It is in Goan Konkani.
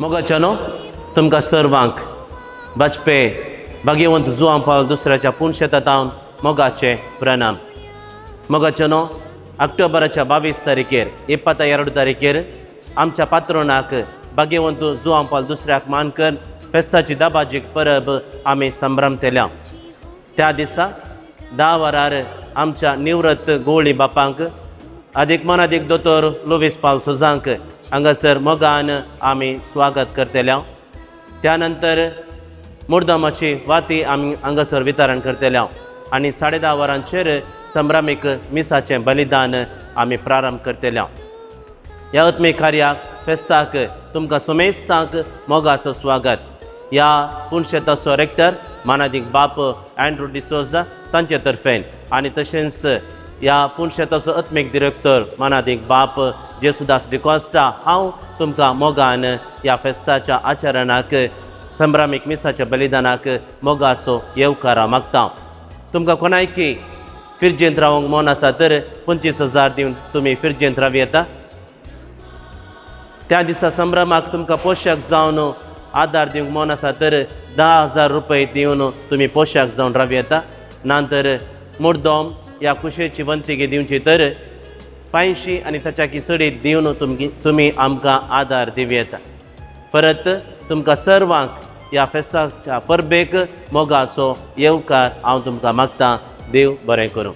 मोगाच्यानो, तुमकां सर्वांक वाजपे भाग्यवंत जुवां पावल दुसऱ्याच्या पुणशेतांत मोगाचे प्रणाम. मोगाच्यानो, ऑक्टोबराच्या 22 तारखेर, 22 तारखेर आमच्या पात्रोनाक भाग्यवंत जुवां पावल दुसऱ्याक मान कर फेस्ताची दबाजीक परब आमी संभ्रमतल्या. त्या दिसा 10 वरार आमच्या निवृत्त गोवळी बापांक आदीक मनादीक दोतोर लुवीस पावल सुजांक हांगासर मोगान आमी स्वागत करतले. त्या नंतर मुर्दमाची वाती आमी हांगासर वितरण करतले आनी 10:30 वरांचेर संभ्रामीक मिसाचें बलिदान आमी प्रारंभ करतले. ह्या आत्मीक कार्याक, फेस्ताक तुमकां समेस्तांक मोगाचो स्वागत. ह्या पुणशेताचो रेक्टर मानादीक बाप अँड्रू डिसोजा तांचे तर्फेन आनी तशेंच ह्या पुणशेताचो आत्मीक डिरेक्टर मानादीक बाप जेसुदास डिकॉस्टा, हांव तुमकां मोगान ह्या फेस्ताच्या आचरणाक, संभ्रामीक मिसाच्या बलिदानाक मोगाचो येवकारा मागता. तुमकां कोणायकी फिरजेंत रावंक मन आसा तर 25,000 दिवन तुमी फिरजेंत राव येता. त्या दिसा संभ्रमाक तुमकां पोशक जावन आदार दिवंक मन आसा तर 10,000 रुपये दिवन तुमी पोशक जावन राव येता. ना तर मुर्दोम ह्या खुशेची वंतिगे दिवची तर 500 आनी ताच्या चडीत दिवन तुमी आमकां आदार दिवं येता. परत तुमकां सर्वांक ह्या फेस्ताच्या परबेक मोगाचो येवकार हांव तुमकां मागता. देव बरें करूं.